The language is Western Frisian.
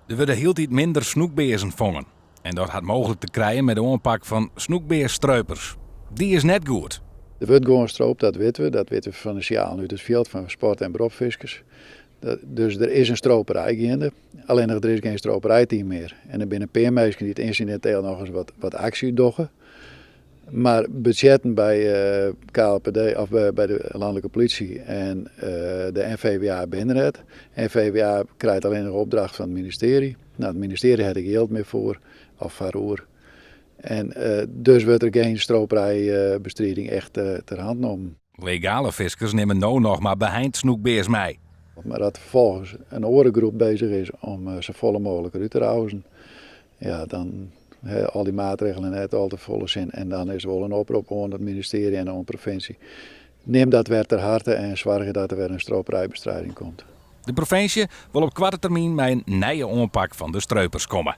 Der wurde hieltyd minder snoekbearzen fongen. En dat hat mooglik te krijen mei de oanpak fan snoekbearsstreupers. Dy is net goed. Der wurdt gewoan stroopt, dat witte we. Dat witte we fan de sinjalen út it fjild fan sport en beropfiskers. Dus der is in stroperij geande. Allinnich der is gjin stroperijteam mear. En der binne in pear minsken dy't ynsidinteel nochris wat aksje dogge. Mar budzjetten by KLPD of by de lanlike politie en de NVWA binne der net. NVWA krijt allinnich opdracht fan it ministearje. No, it ministearje hat der gjin jild mear foar of foar oer. En dus wurdt der gjin stroperijbestriding echt ter hand nommen. Legale fiskers nimme no noch mar beheind snoekbears mei. Mar dat ferfolgens in oare groep bezich is om safolle mooglik derút te rôzen, ja, dan ha al dy maatregelen net al te folle sin. En dan is wol in oprop oan it ministearje en oan provinsje, nim dat wer ter harte en soargje dat der wer in stroperijbestriding komt. De provinsje wol op koarte termyn mei in nije oanpak fan de streupers komme.